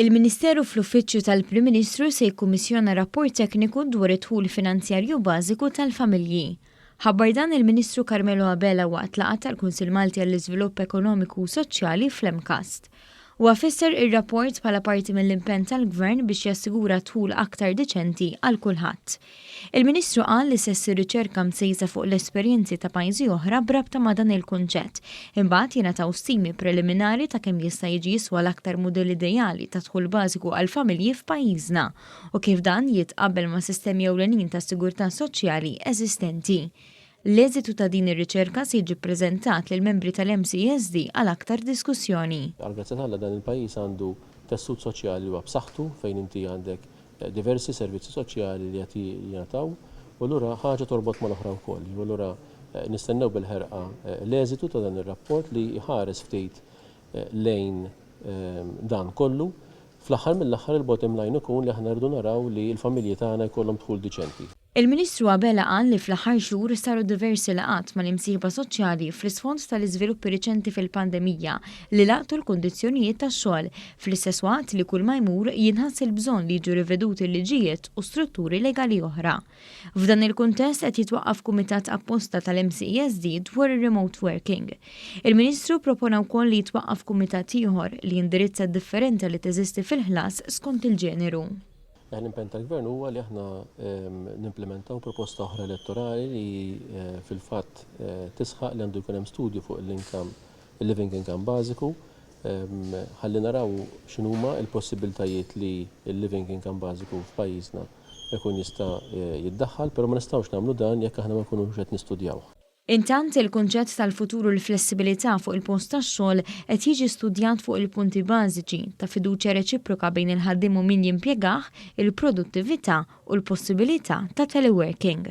Il-Ministeru fl-Uffiċċju tal-Prim Ministru se jikkummissjona rapport tekniku dwar id-dħul finanzjarju bażiku tal-familji. Ħabbar dan il-Ministru Carmelo Abela waqt laqgħa tal-Kunsill Malti għall-Iżvilupp Ekonomiku u Soċjali fl-MCAST. Huwa fisser ir-rapport bħala parti mill-impenn tal-Gvern biex jassigura dħul aktar diċenti għal kulħadd. Il-Ministru qal li se ssir riċerka msejsa fuq l-esperjenzi ta' pajjiżi oħra b'rabta ma' dan il-kunċett. Imbagħad jingħataw stimi preliminari ta' kemm jista' jiġi jiswa l-aktar mudell ideali ta' dħul bażiku għall-familji f'pajjiżna u kif dan jitqabbel ma' sistemi ewlenin ta' sigurtà soċjali eżistenti. L-eżitu ta' din ir-riċerka se jiġi ppreżentat lill-membri tal-MCESD għal aktar diskussjoni. Għall-grazzja t'Alla dan il-pajjiż għandu tessut soċjali li huwa b'saħħtu fejn inti għandek diversi servizzi soċjali li qed jingħataw u allura ħaġa torbot mal-oħra wkoll. U allura nistennew bil-ħerqa l-eżitu ta' dan ir-rapport li jħares ftit lejn dan kollu. Fl-aħħar mill-aħħar il-bottom line ikun li aħna rridu naraw li l-familji tagħna jkollhom dħul diċenti. Il-Ministru Abela qal li fl-aħħar xhur saru diversi laqgħat mal-imsieħba soċjali fl-isfond tal-iżviluppi riċenti fil-pandemija li laqtu l-kundizzjonijiet tax-xogħol, fl-istess waqt li kull ma jmur jinħass il-bżonn li jiġu riveduti l-liġijiet u strutturi legali oħra. F'dan il-kuntest qed jitwaqqaf kumitat apposta tal-MCESD dwar ir-remote working. Il-Ministru ppropona wkoll li jitwaqqaf kumitat ieħor li jindirizza d-differenza li teżisti fil-ħlas skont il-ġeneru. L-impenn tal-Gvern huwa li aħna nimplementaw proposta oħra elettorali li fil-fatt tisħaq li għandu jkun hemm studju fuq l-income, il-living income bażiku, ħalli naraw x'inhuma l-possibbiltajiet li l-living income bażiku f'pajjiżna jkun jista' jiddaħħal, però ma nistgħux nagħmlu dan jekk aħna ma nkunux qed nistudjawh. Intant, il-kunċett tal-futur u l-flessibilità fuq il-post tax-xogħol qed jiġi studjat fuq il-punti bażiċi ta' fiduċja reċiproka bejn il-ħaddiem u min jimpjegah, il-produttività u l-possibilità ta' teleworking.